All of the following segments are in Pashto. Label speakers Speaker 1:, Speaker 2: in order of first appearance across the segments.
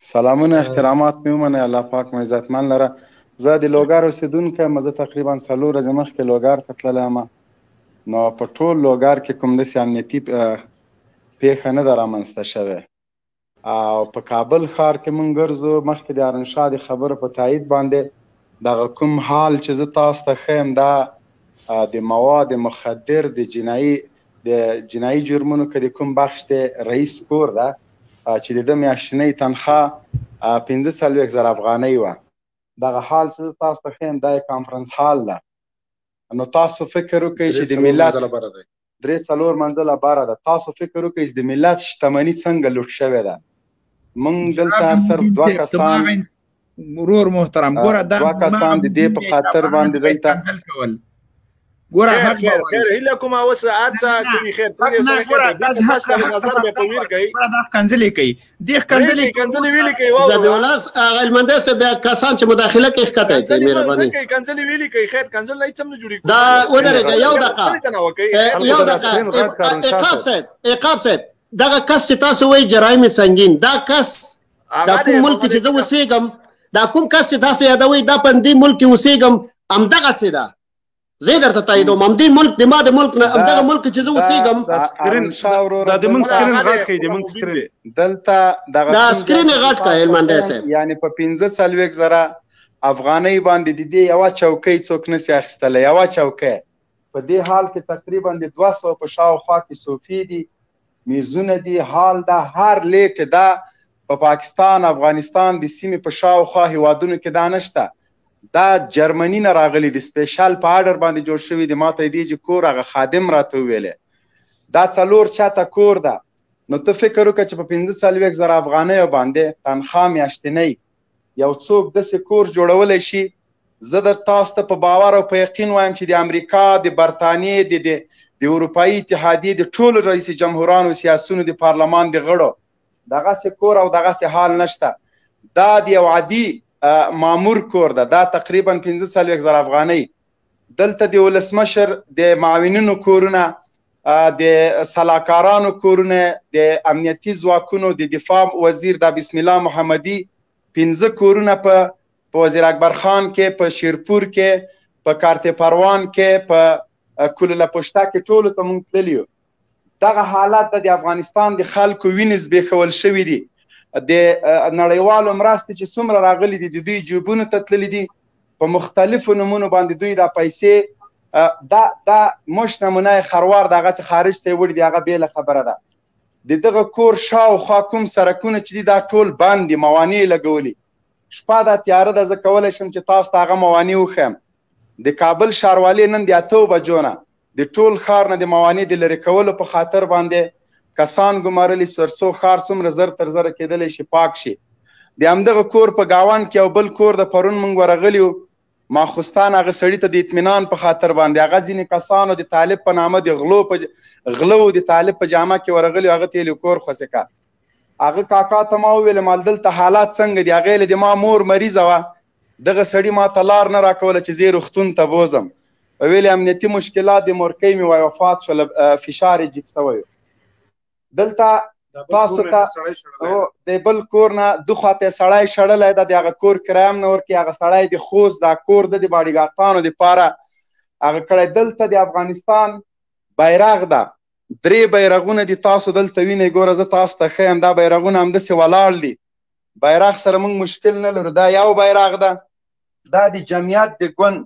Speaker 1: سلامونه احترامات مې ومنئ، الله پاک مو عزتمن لره. زه د لوګر اوسېدونکی یم. زه تقریبا 4 ورځې مخکې لوګر ته تللی یم. نو په ټول لوګر کې کوم داسې امنیتي پیښه نه ده رامنځته شوې. او په کابل ښار کې مونږ ګرځو، مخکې د ارنشا د خبرو په تایید باندې دغه کوم حال چې زه تاسو ته ښیم، دا د مواد مخدر د جنایي جرمونو کې د کوم بخش د رئیس کور ده چې د ده میاشتنۍ تنخوا 45,000 افغانۍ وه. دغه حال چې زه تاسو ته ښیم، دا کانفرنس هال ده. نو تاسو فکر وکړئ چې د ملت درې څلور منزله باره ده. تاسو فکر وکړئ چې د ملت شتمني څنګه لوټ شوې ده. مونږ دلته صرف دوه کسان
Speaker 2: ورور محترم، ګوره،
Speaker 1: دا دوه کسان د دې په خاطر باندې دلته
Speaker 2: ګوره،
Speaker 3: حق خیر خیر، هله کوم اوس ارڅه کوي، خیر.
Speaker 2: نه، ګوره، دا
Speaker 3: حق نظر به په ویر کوي.
Speaker 2: ګوره، دا کنځلې کوي، دې
Speaker 3: کنځلې کنځلې ویلي کوي.
Speaker 4: واو، ذبیح الله غلمنده سه، بیا کسان چې مداخله کوي ښکته کوي، مهرباني.
Speaker 3: کنځلې ویلي کوي، خیر، کنځل نه هیڅ نه جوړي.
Speaker 4: دا ودرېږه، یو دقیقه، یو دقیقه. عقاب صاحب، عقاب صاحب، دغه کس چې تاسو وایي جرایم سنگین، دا کس دا کوم ملک چې زه اوسېږم، دا کوم کس چې تاسو یادوي، دا په دې ملک کې اوسېږم، همدغسې ده. زه درته تاییدوم، همدې ملک د ما د ملک نه، همدغه ملک چې زه اوسېږم.
Speaker 1: دا
Speaker 5: سکرین، دا د موږ سکرین غټ کړئ، د موږ سکرین.
Speaker 1: دلته
Speaker 4: دغه دا سکرین غټ کړئ هلمندی صاحب.
Speaker 1: یعنی په 45,000 افغانۍ باندې د دې یوه چوکۍ څوک نسی اخیستلی، یوه چوکۍ. په دې حال کې تقریبا د 200 په شاوخوا کې صوفي دي، میزونه دي. حال دا هر لیټ دا په پاکستان، افغانستان، د سیمې په شاوخوا هیوادونو کې دا نشته. دا جرمني نه راغلي دي، special په آرډر باندې جوړ شوی دی. ماته دی چې کور هغه خادم راته ویلې دا څلور چاته کور ده. نو ته فکر وکړه چې په 45,000 افغانیو باندې تنخوا میاشتنۍ یو څوک داسې کور جوړولی شي. زه در تاسو ته په باور او په یقین وایم چې د امریکا، د برتانیې، د اروپایي اتحادیې د ټولو رئیس جمهورانو، سیاسیونو، د پارلمان د غړو دغسې کور او دغسې حال نشته. دا د یو عادي مامور کور ده، دا تقریبا 45,000 افغانۍ. دلته د ولسمشر د معاونینو کورونه، د سلاکارانو کورونه، د امنیتي ځواکونو، د دفاع وزیر د بسم الله محمدي پنځه کورونه په وزیر اکبر خان کې، په شیرپور کې، په کارته پروان کې، په کوله پشته کې، ټولو ته مونږ تللی یو. دغه حالت د افغانستان د خلکو وینې زبېښول شوي دي. د نړیوالو مرستې چې څومره راغلي دي، د دوی جیبونو ته تللي دي په مختلفو نمونو باندې. دوی دا پیسې، دا مش نمونه خروار دغه چې خارج ته وړي دي، هغه بیله خبره ده. د دغه کور شاوخوا کوم سرکونه چې دي، دا ټول بند دي، موانع لګولي. شپه دا تیاره ده، زه کولی شم چې تاسو ته هغه موانع وښیم. د کابل ښاروالۍ نن د 8 بجو نه د ټول ښار نه د موانع د لرې کولو په خاطر باندې کسان ګمارلي چې تر څو ښار څومره زر تر زره کېدلی شي پاک شي. د همدغه کور په ګاونډ کې او بل کور د پرون مونږ ورغلي وو ماخوستان هغه سړي ته د اطمینان په خاطر باندې. هغه ځینې کسانو د طالب په نامه د غلو په غلو د طالب په جامه کې ورغلي، هغه ته یې کور خوسې کا. هغه کاکا ته ما وویل، مال دلته حالات څنګه دي؟ هغه ویل د ما مور مریضه وه، دغه سړي ما ته لار نه راکوله چې زه روغتون ته بوزم. ویل امنیتي مشکلات، د مورکۍ مې وای وفات شول، فشار یې جګ شوی. دلته تاسو ته د بل کور نه د خواته سړی شړلی ده، د هغه کور کرایه هم نه ورکوي. هغه سړی د خوست دا کور د باډیګارډانو دپاره هغه کړی. دلته د افغانستان بیرغ ده، درې بیرغونه دي، تاسو دلته وینئ. ګوره، زه تاسو ته ښیم، دا بیرغونه همداسې ولاړ دي. بیرغ سره موږ مشکل نه لرو. دا یو بیرغ ده، دا د جمعیت د ګوند،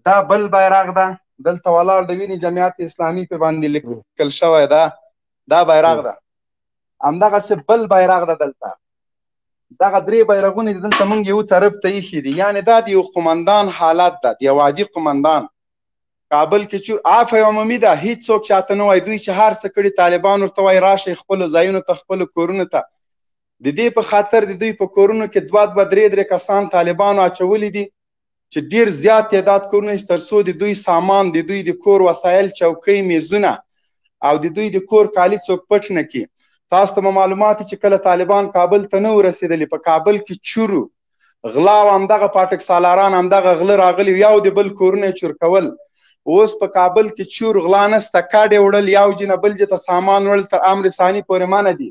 Speaker 1: دا بل بیرغ ده دلته ولاړ د ویني، جمعیت اسلامي په باندې لیکل شوی ده، دا بیرغ ده. همدغسې بل بیرغ ده دلته. دغه درې بیرغونه دي دلته موږ یو طرف ته ایښي دي. یعنې دا د یو قومندان حالت ده، د یو عادي قومندان. کابل کې چور عفو عمومي ده، هیڅوک چاته نه وایي. دوی چې هر څه کړي، طالبان ورته وایي راشئ خپلو ځایونو ته، خپلو کورونو ته. د دې په خاطر د دوی په کورونو کې دوه دوه، درې درې کسان طالبانو اچولي دي چې ډیر زیات تعداد کورونه، تر څو د دوی سامان، د دوی د کور وسایل، چوکۍ، میزونه او د دوی د کور کالي څوک پټ نه کړي. تاسو ته معلومات چې کله طالبان کابل ته نه ورسېدلي، په کابل کې چورو غلا او همدغه پاټک سالاران، همدغه غله راغلي، یو د بل کورونه چور کول. اوس په کابل کې چور غلا نسته، کډې وړل، یو جنه بل ته سامان وړل تر امر ثاني پورې منع دي.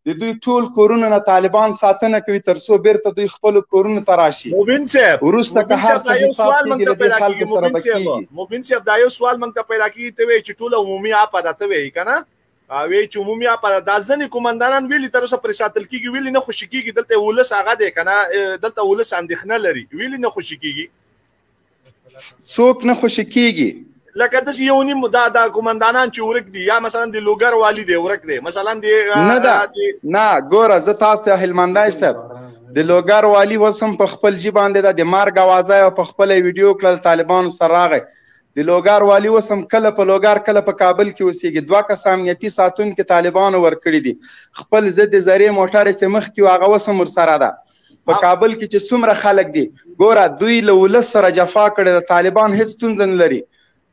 Speaker 1: د دوی ټول کورونه نه طالبان ساتنه کوي تر څو بیرته دوی خپل کورونو ته راشي.
Speaker 3: مبین صاحب،
Speaker 1: وروسته که
Speaker 3: مبین
Speaker 1: هر
Speaker 3: صاحب
Speaker 1: څه
Speaker 3: دا یو
Speaker 1: حساب
Speaker 3: سوال
Speaker 1: کېږي
Speaker 3: مونږ
Speaker 1: له
Speaker 3: ته
Speaker 1: دې
Speaker 3: پیدا
Speaker 1: خلکو
Speaker 3: کیږي.
Speaker 1: سره
Speaker 3: مبین
Speaker 1: به
Speaker 3: صاحب،
Speaker 1: کېږي.
Speaker 3: مبین صاحب دا یو سوال مونږ ته پیدا کیږي، ته وایې چې ټوله عمومي اپه ده، ته وایې که نه؟ وایي چې عمومي اپه ده، دا ځینې قومندانان ویلي تر اوسه پرې ساتل کیږي، ویلي نه خوشي کیږي. دلته ولس هغه دی که نه، دلته ولس اندېښنه لري، ویلي نه خوشي کیږي.
Speaker 1: څوک نه خوشي کیږي؟
Speaker 3: لکه داسې یو نیم دا دا قومندانان چې ورک دي، یا مثلا د لوګر والي دی ورک دی، مثلا د
Speaker 1: نه ده نه، ګوره زه تاسو ته هلمندای صاحب د لوګر والي اوس هم په خپل جیب باندې ده، د مرګ اوازه یې په خپله ویډیو کړل، طالبانو سره راغی. د لوګر والي اوس هم کله په لوګر کله په کابل کې اوسېږي. دوه کسه امنیتي ساتونکي طالبانو ورکړي دي، خپل ضد زرې موټر یې چې مخکې و هغه اوس هم ورسره ده. په کابل کې چې څومره خلک دي، ګوره دوی له ولس سره جفا کړې ده، طالبان هېڅ ستونزه نه لري.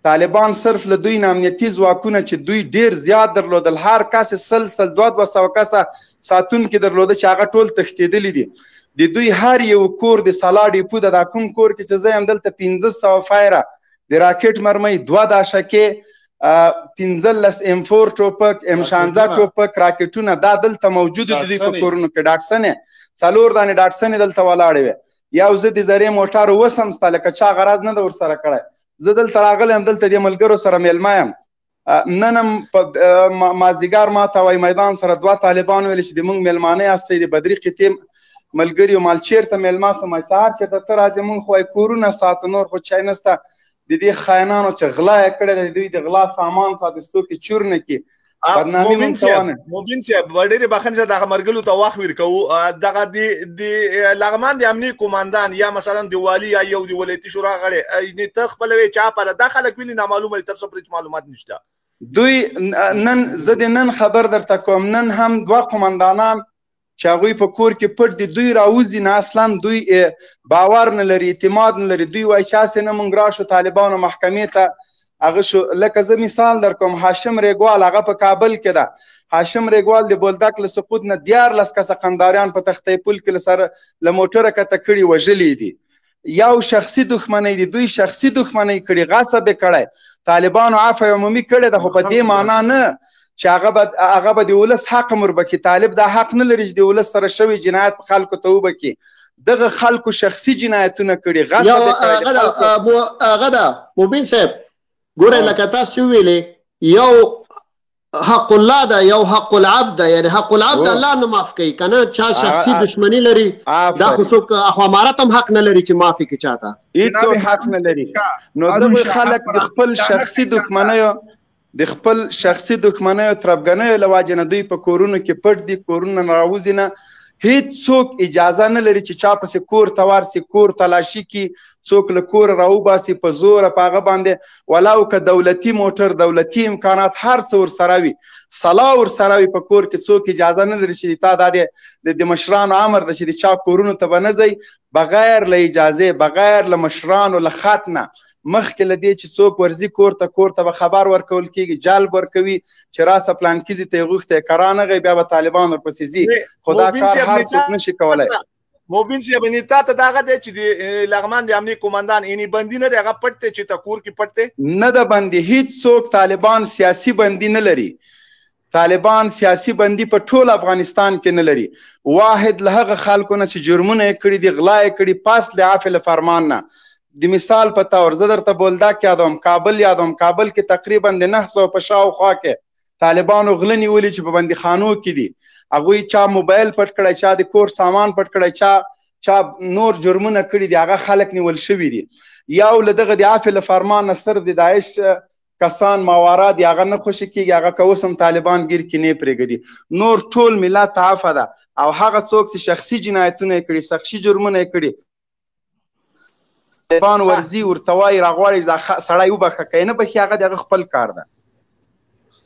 Speaker 1: طالبان صرف له دوی نه امنیتي ځواکونه چې دوی ډیر زیات درلودل، هر کس سل سل دوه دوه سوه کسه ساتونکي درلوده چې هغه ټول تښتېدلي دي. د دوی هر یو کور د سلا ډیپو ده، دا کوم کور کې چې زه یم دلته 500 فایره د راکټ مرمۍ، دوه داشکې، 15 ایم 4 ټوپک، ایم 16 ټوپک، راکټونه دا دلته موجود دي دوی په کورونو کې. ډاټسنې څلور دانې ډاټسنې دلته ولاړې وې. یو زه د زرې موټر وسم سته، لکه چا غرض نه ده ورسره کړی. زه دلته راغلی یم، دلته د ملګرو سره مېلمه یم. نن هم په مازدیګر ما ته وایي میدان سره دوه طالبان ویل چې د موږ مېلمانه یاستئ، د بدري قطعې ملګري مال چېرته مېلمه سم؟ وایي سهار چېرته ته راځې، موږ خو وایي کورونه ساتو، نور خو چای نسته. د دې خاینانو چې غلا یې کړې ده، د دوی د غلا سامان ساتي، څوک یې چور نه کړي. بدنامي
Speaker 3: مبین
Speaker 1: مونږ ته
Speaker 3: صاحب،
Speaker 1: ونه.
Speaker 3: مبین صاحب ډېرې بخښنې سره دغه مرګلو ته وخت ورکوو. دغه د لغمان د امنیې قومندان یا مثلا د والي یا یو د ولایتي شورا غړی، یعنې ته خپله وایې چې اپه دا خلک ویلي نامعلومه دي، تر څو پرې هېڅ معلومات نشته.
Speaker 1: دوی نن زه د نن خبر درته کوم، نن هم دوه قومندانان چې هغوی په کور کې پټ دي، دوی راوځي نه، اصلا دوی باور نه لري، اعتماد نه لري. دوی وایي چې هسې نه مونږ راشو طالبانو محکمې ته هغه شو. لکه زه مثال در کوم، هاشم ریګوال هغه په کابل کې ده. هاشم ریګوال د بولدک له سقوط نه 13 کسه قنداریان په تختې پل کې له سره له موټره کته کړي، وژلي دي. یو شخصي دښمنۍ دي، دوی شخصي دښمنۍ کړي، غصب یې کړی. طالبانو عفو عمومي کړې ده، خو په دې معنا نه چې هغه به د ولس حق هم وربکي. طالب دا حق نه لري چې د ولس سره شوی جنایت په خلکو ته وبکي. دغه خلکو شخصي جنایتونه کړي، غصب یې کړی د خلکو.
Speaker 4: هغه ده مبین صاحب، ګوره لکه تاسو چې ویلې، یو حق الله ده، یو حق العبد ده، یعنی حق العبد الله نه معاف کوي که نه. چا شخصي دښمني لري، دا خو څوک خو امارت هم حق نه لري چې معاف کړي چاته،
Speaker 1: هیڅوک حق نه لري. نو دغه خلک د خپل شخصي دښمنیو، د خپل شخصي دښمنیو تربګنیو له وجې نه دوی په کورونو کې پټ دي، کورونه نه راوځي نه. هیڅوک اجازه نه لري چې چا پسې کور ته ورسي، کور تلاشي کړي، څوک له کوره راوباسي په زوره په هغه باندې، ولو که دولتي موټر، دولتي امکانات هر څه ورسره وي، سلا ورسره وي په کور کې، څوک اجازه نه لري چې تا دا د مشرانو امر ده چې د چا کورونو ته به نه ځئ بغیر له اجازې، بغیر له مشرانو له خط نه. مخکې له دې چې څوک ورځي کور ته، کور ته به خبر ورکول کېږي، جلب ورکوي چې راسه پلانکیزې ته یې غوښتی، که رانغی بیا به طالبان ورپسې ځي. خو دا کار هر څوک نه شي کولی.
Speaker 3: مبین صاحب، یعنې تا ته دغه دی چې د لغمان د امنیې قومندان یعنې بندي نه دی، هغه پټ دی چې ته کور کې پټ دی؟
Speaker 1: نه ده بندي، هیڅوک طالبان سیاسي بندي نه لري. طالبان سیاسي بندي په ټول افغانستان کې نه لري. واحد له هغه خلکو نه چې جرمونه یې کړي دي، غلا یې کړي، پس له عفوې له فرمان نه. د مثال په طور زه درته بولدک یادوم، کابل یادوم. کابل کې تقریبا د 900 په شاوخوا کې طالبانو غله نیولي چې په بندیخانو کې دي. هغوی چا موبایل پټ کړی، چا د کور سامان پټ کړی، چا نور جرمونه کړي دي، هغه خلک نیول شوي دي. یو له دغه د عفوې له فرمان نه صرف د داعش کسان ماورا دي، هغه نه خوشې کېږي، هغه که اوس هم طالبان ګیر کې نه پرېږدي. نور ټول ملت عفه ده. او هغه څوک چې شخصي جنایتونه یې کړي، شخصي جرمونه یې کړي، طالبان ورځي ورته وایي راغواړي چې دا سړی وبخښه، که یې نه بخښي هغه د هغه خپل کار ده.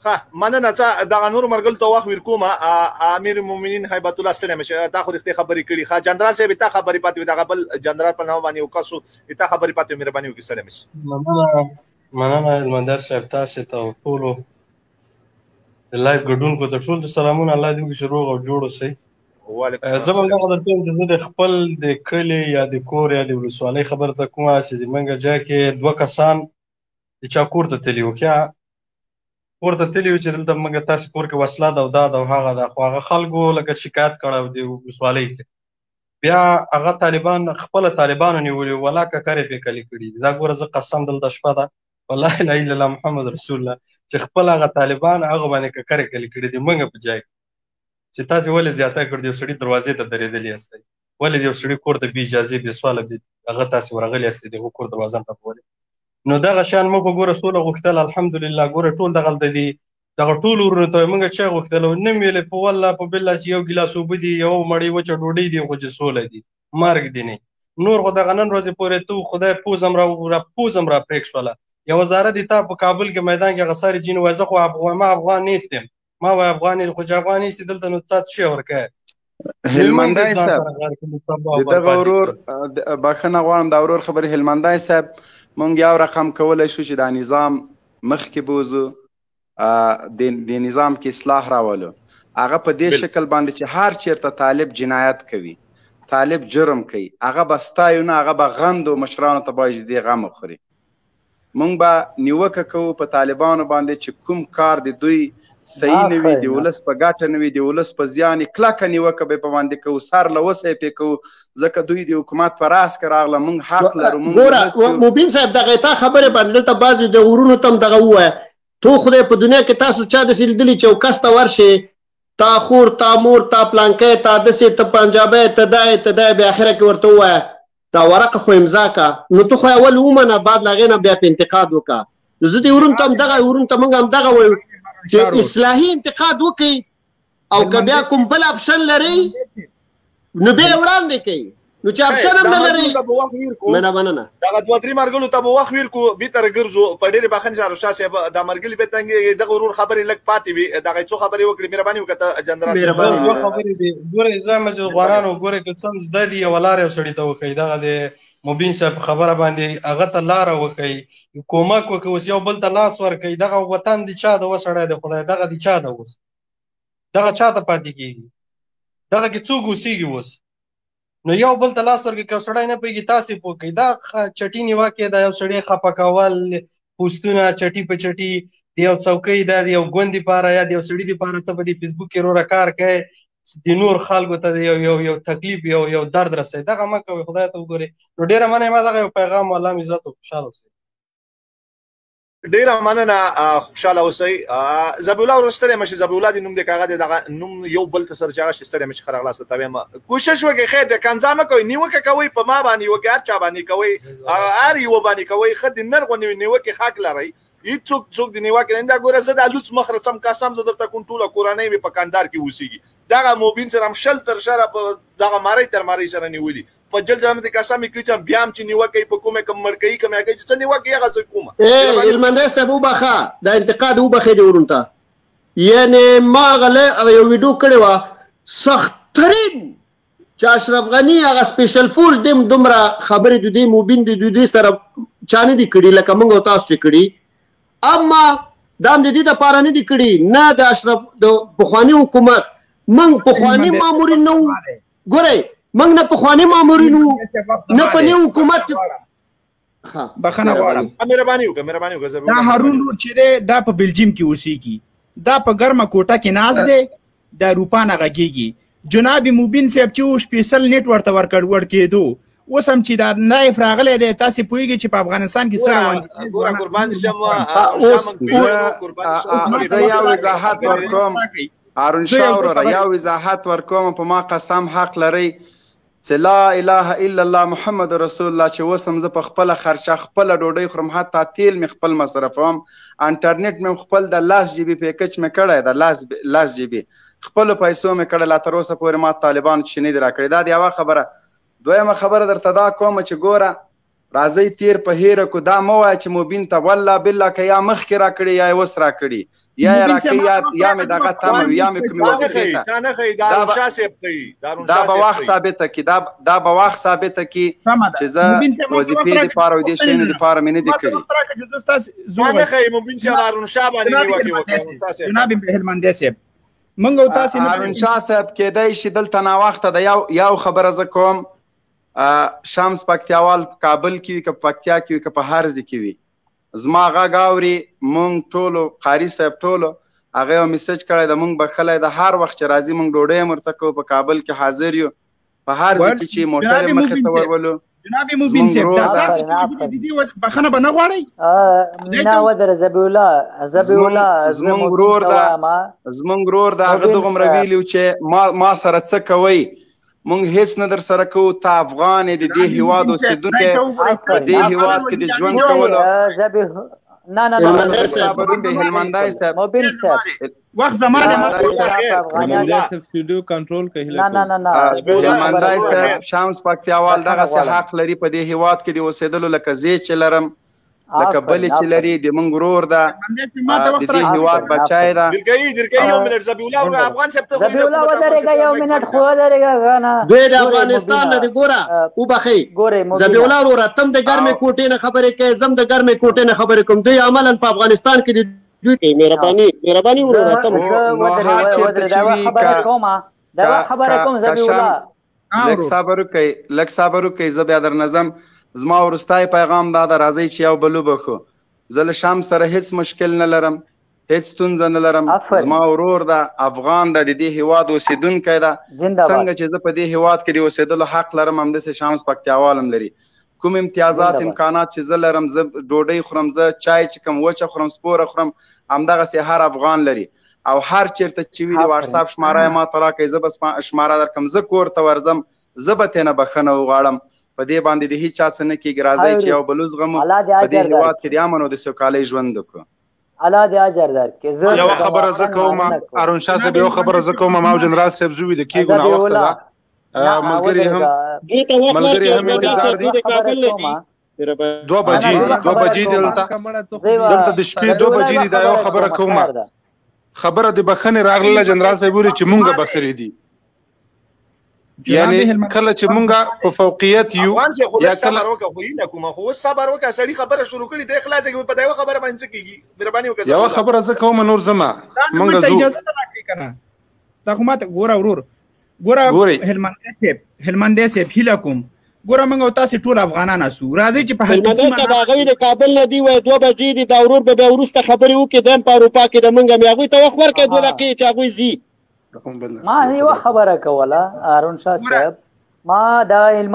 Speaker 3: ښه مننه. څه دغه نور مرګل ته وخت ورکوم. امیر المؤمنین هیبت الله ستړی مه شه، تا خو رښتیا خبرې کړي. ښه جنرال صاحب، تا خبرې پاتې وې، دغه بل جنرال په نامه باندې یو کس و، تا خبرې پاتې وې، مهرباني وکړي ستړی مه شه.
Speaker 5: مننه هلمندار صاحب، تاسې ته او ټولو د لایف ګډونکو ته ټول ته سلامونه. الله دې وکړي چې روغ او جوړ اوسئ.
Speaker 3: وعلیکم
Speaker 5: زه به
Speaker 3: السلام.
Speaker 5: دغه درته ووایم چې زه د خپل د کلي یا د کور یا د ولسوالۍ خبره ته کوم چې د منګه ځای کې دوه کسان د چا کور ته تللي وو، کیا کور ته تللی چې دلته موږ تاسو کور کې وسله ده او دا ده او هغه ده، خو هغه خلکو لکه شکایت کړی دی ولسوالۍ کې. بیا هغه طالبان خپل طالبانو نیولي ولا ککرې پې کلي کړي دي. دا ګوره زه قسم دلته شپه ده، والله لا اله الا الله محمد رسول الله، چې خپل هغه طالبان هغه باندې ککرې کلي کړي دي موږ په جای چې تاسو ولې زیاته کړ دی سړي دروازې ته درېدلې یاستئ، ولې یو سړي کور ته بې اجازې بې سواله بې هغه تاسو ورغلي یاستئ، دغه کور دروازه ټکولې. نو دغه شان موږ ګوره سوله غوښتل، الحمدلله ګوره ټول دغلته دي، دغه ټول ورونو ته موږ چا غوښتل نه ویلې په والله په بالله چې یو ګیلاس اوبه دي، یو مړۍ وچه ډوډۍ دي، خو چې سوله دي مرګ دي نه. نور خو دغه نن ورځې پورې ته خدای پوزم را را پوزم را پرېک شوله. یو زاره دي تا په کابل کې میدان کې هغه ساري جین وای، زه خو افغان ما افغان نیستم، ما وای افغان خو چې افغان نیستی دلته نو تا څه ورکه.
Speaker 1: هلمندای صاحب دغه ورور بخښنه غواړم، دا ورور خبرې هلمندای صاحب مونږ یو رقم کولای شو چې دا نظام مخکې بوزو، د نظام کې اصلاح راولو. هغه په دې شکل باندې چې هر چیرته طالب جنایت کوي، طالب جرم کوي، هغه به ستایو نه، هغه به غندو، مشرانو ته باید دې غم وخوري. مونږ به نیوکه کوو په طالبانو باندې چې کوم کار د دوی صحیح نه وي، د ولس په ګټه نه وي، د ولس په زیان، کلکه نیوکه به په باندې کوو، سر له اوسه یې پرې کوو، ځکه دوی د حکومت په راس کې راغله، مونږ حق لرو. مونږ
Speaker 4: ګوره مبین صاحب دغه تا خبرې باندې دلته بعضې د ورونو ته هم دغه ووایه، تو خدای په دنیا کې تاسو چا داسې لیدلي چې یو کس ته ورشې، تا خور، تا مور، تا پلانکی، تا داسې، ته پنجابی، ته دا یې، ته دا یې، بیا اخره کې ورته ووایه دا ورقه خو امضا کا، نو ته خو اول ومنه، بعد له هغې نه بیا په انتقاد وکړه. نو زه دې ورونو ته هم دغه ورونو ته موږ هم دغه وایو چې اصلاحي انتقاد وکړي، او که بیا کوم بل اپشن لري نو بیا وړاندې کوي، نو چې اپشن هم نه لري. مننه مننه.
Speaker 3: دغه دوه درې مرګلو ته به وخت ورکو، به تر ګرځو په ډېرې بخښنې سره. شاه صاحب دا مرګلي به تنګ دغه ورور خبرې لږ پاتې وي، دغه څو خبرې وکړي، مهرباني وکړه جنرال
Speaker 5: صاحب. دوه خبرې دي ګوره، زه مې افغانانو ګوره که څه زده دي یوه لاره یو سړي ته وښیي، دغه د مبین صاحب خبره باندې هغه ته لاره وښیي، کومک وکړي، اوس یو بل ته لاس ورکړي. دغه وطن دی چا د وسړی دی خدای، دغه دی چا د اوس، دغه چا ته پاتې کېږي، دغه کې څوک اوسېږي اوس؟ نو یو بل ته لاس ورکړي، که سړی نه پوهېږي تاسې پوه کړئ. دا چټي نیوکې ده، یو سړی خفه کول، پوسټونه چټي په چټي د یو څوکۍ ده، د یو ګوند دپاره یا د یو سړي دپاره ته په دې فېسبوک کې وروره کار کوې، د نور خلکو ته یو یو یو تکلیف، یو یو درد رسوي، دغه مه کوئ، خدای ته وګورئ. نو ډېره مننه، ما دغه یو پیغام، الله مې عزت او خوشحاله اوسئ.
Speaker 3: ډیره مننه، خوشاله اوسئ. ذبیح الله ورور ستړی مه شې، ذبیح الله دې نوم دی که هغه دی، دغه نوم یو بل ته سره چې هغه شي، ستړی مه شې، ښه راغلاست ته وایم. کوشش وکړئ، خیر دی، کنځا مه کوئ، نیوکه کوئ په ما باندې نیوکه، هر چا باندې کوئ، هر یوه باندې کوئ، ښه د نر غوندې نیوکې حق لرئ، هیڅوک څوک د نیوکې نه. دا ګوره زه دا لوڅ مخ رڅم، قسم زه درته کوم، ټوله کورنۍ مې په کندهار کې اوسېږي، دغه مبین سره هم شل تر شره په دغه مارۍ تر مارۍ سره نیولي، په جل جلال دې قسم یې کړي چې بیا هم چې نیوکه یې په کومه کوم مړکوي کومه کوي چې څه نیوکه یې هغه زه کومه.
Speaker 4: هلمندی صاحب وبخښه، دا انتقاد وبخښې دې ورون ته، یعنې ما هغه هغه یو ویډیو کړې وه، سختترین چې اشرف غني هغه سپیشل فورس دې دومره خبرې د دې مبین د دوی سره چا نه دي کړي لکه موږ او تاسو چې کړي، اما دا هم د دې دپاره نه دي کړي، نه د اشرف د پخواني حکومت، موږ پخواني مامورین نه وو، ګورئ موږ نه پخواني مامورین وو، نه په نوي حکومت کې.
Speaker 2: بخښنه غواړم،
Speaker 3: مهرباني وکړه، مهرباني وکړه.
Speaker 2: دا هارون ورور چې دی دا په بلجیم کې اوسېږي، دا په ګرمه کوټه کې ناست دی، د اروپا نه غږېږي. جناب مبین صاحب چې و سپیشل نیټ ورته ورکړ ورکېدو، اوس هم چې دا نایف راغلی دی، تاسې پوهېږئ چې په افغانستان کې څه روان دي.
Speaker 3: ګوره قربان دې شم،
Speaker 1: زه یو وضاحت ورکوم هارون شاه وروره، یو وضاحت ورکوم، په ما قسم حق لرئ چې لا اله الا الله محمد رسول الله، چې اوس هم زه په خپله خرچه خپله ډوډۍ خورم، حتی تیل مې خپل مصرفوم، انټرنیټ مې خپل د 10 جي بي پیکج مې کړی د 10 جي بي خپلو پیسو مې کړی، لا تر اوسه پورې ما طالبانو چې نه دي راکړي. دا د یوه خبره. دویمه خبره درته دا کوم چې ګوره راځئ تیر په هېره کو، دا مه وایه چې مبین ته والله بالله که یا مخکې راکړي یا یې اوس راکړي، یا یې راکړي یا مې دغه تمه وي، یا مې کومې وظیفې ته، دا به وخت ثابته کړي، دا به وخت ثابته کړي چې زه وظیفې دپاره او دې شیانو دپاره مې نه دي کړي.
Speaker 2: جناب هلمندی صاحب موږ او تاسې
Speaker 1: هارون شاه صاحب کېدای شي دلته ناوخته ده، یو خبره زه کوم، شمس پکتیاوال په کابل کې وي که په پکتیا کې وي که په هر ځای کې وي، زما غږ اوري، مونږ ټولو قاري صاحب ټولو هغه یو میسج کړی د مونږ بخښلی د هر وخت چې راځي مونږ ډوډۍ هم ورته کوو، په کابل کې حاضر یو، په هر ځای کې چې موټر مخې ته ورولو.
Speaker 2: جناب مبین صاحب دا تاسو د دې بخښنه به نه غواړئ؟
Speaker 6: نه ودره ذبیح الله، ذبیح الله
Speaker 1: زمونږ ورور ده، زمونږ ورور ده، هغه دغومره ویلي چې ما سره څه کوئ، مونږ هیڅ نه در سره کوو، ته افغان یې، د دې هیواد اوسېدونکی، په دې هیواد کې د ژوند کولو.
Speaker 6: نه نه نه
Speaker 1: هلمندای صاحب،
Speaker 6: مبین صاحب
Speaker 2: وخت زما دی،
Speaker 7: هلمندای صاحب سټوډیو کنټرول کوي.
Speaker 6: نه نه نه نه
Speaker 1: هلمندای صاحب شمس پکتیاوال دغسې حق لري په دې هیواد کې د اوسېدلو، لکه زه چې لرم، لکه بلې چې لري، د مونږ ورور ده، د دې هیواد بچی ده.
Speaker 3: درګی یو منټ ذبیح الله افغان صاحب ته
Speaker 6: ذبیح الله ودرېږه، یو منټ خو ودرېږه. غنه
Speaker 4: دوی د افغانستان نه دی ګوره وبخښئ ذبیح الله وروره، تم د ګرمې کوټې نه خبرې کوې، زم د ګرمې کوټې نه خبرې کوم. دوی عملاً په افغانستان کې دوی کوي. مهرباني مهرباني وروره، تم
Speaker 6: خبره کومه دا خبره کوم ذبیح الله.
Speaker 1: لږ صبر وکړئ، لږ صبر وکړئ، زه بیا درنه ځم. زما وروستی پیغام دا ده، راځئ چې یو بل وبښو. زه له شام سره هیڅ مشکل نه لرم، هیڅ ستونزه نه لرم، زما ورور ده، افغان ده، د دې هیواد اوسېدونکی ده. څنګه چې زه په دې هیواد کې د اوسېدلو حق لرم، همداسې شمس پکتیاوال هم لري. کوم امتیازات امکانات چې زه لرم، زه ډوډۍ خورم، زه چای چې کوم وچه خورم، سپوره خورم، همدغسې هر افغان لري. او هر چېرته چې وي د واتساپ شماره یې ما ته راکړئ، زه به شماره درکړم، زه کور ته ورځم، زه به ترې نه بښنه وغواړم. په دې باندې د هیچا څه نه کېږي. راځئ چې یو بل وزغمو، په دې هېواد کې د امن او د سوکالۍ ژوند وکړو.
Speaker 6: الله دې اجر درکړي. زه
Speaker 8: یوه خبره زه کوم ارون شاه صاحب، یوه خبره زه کوم، ما او جنرال صاحب زه ویده کېږو، ناوخته ده، ملګري هم ملګري هم انتظار دي. 2 بجې دي، 2 بجې دي دلته، دلته د شپې 2 بجې دي. دا یوه خبره کوم، خبره د بخښنې راغله جنرال صاحب ویلي چې مونږ بخښلي دي، یعنی کله چې مونږ په فوقیت یو
Speaker 3: یا کله وکړه، خو هیله کوم، خو اوس صبر وکړه، سړی خبره شروع کړي درې خلاص کې په دا یوه خبره باندې څه کېږي؟ مهرباني وکړه.
Speaker 8: یوه خبره زه کوم، نور زما مونږ ځو.
Speaker 2: اجازه راکړئ که نه؟ دا خو ماته ګوره ورور، ګوره هلمندی صاحب، هلمندی صاحب هیله کوم، ګوره موږ او تاسې ټول افغانان اسو، راځئ چې په
Speaker 4: هلمندی صاحب هغوی د کابل نه دي، وایي 2 بجې دي، دا ورور به بیا وروسته خبرې وکړي، دی هم په اروپا کې د موږ هم هغوی ته وخت ورکړئ 2 دقیقې چې هغوی ځي.
Speaker 6: ما یوه خبره کوله ارون شاه صاحب، ما د هلمند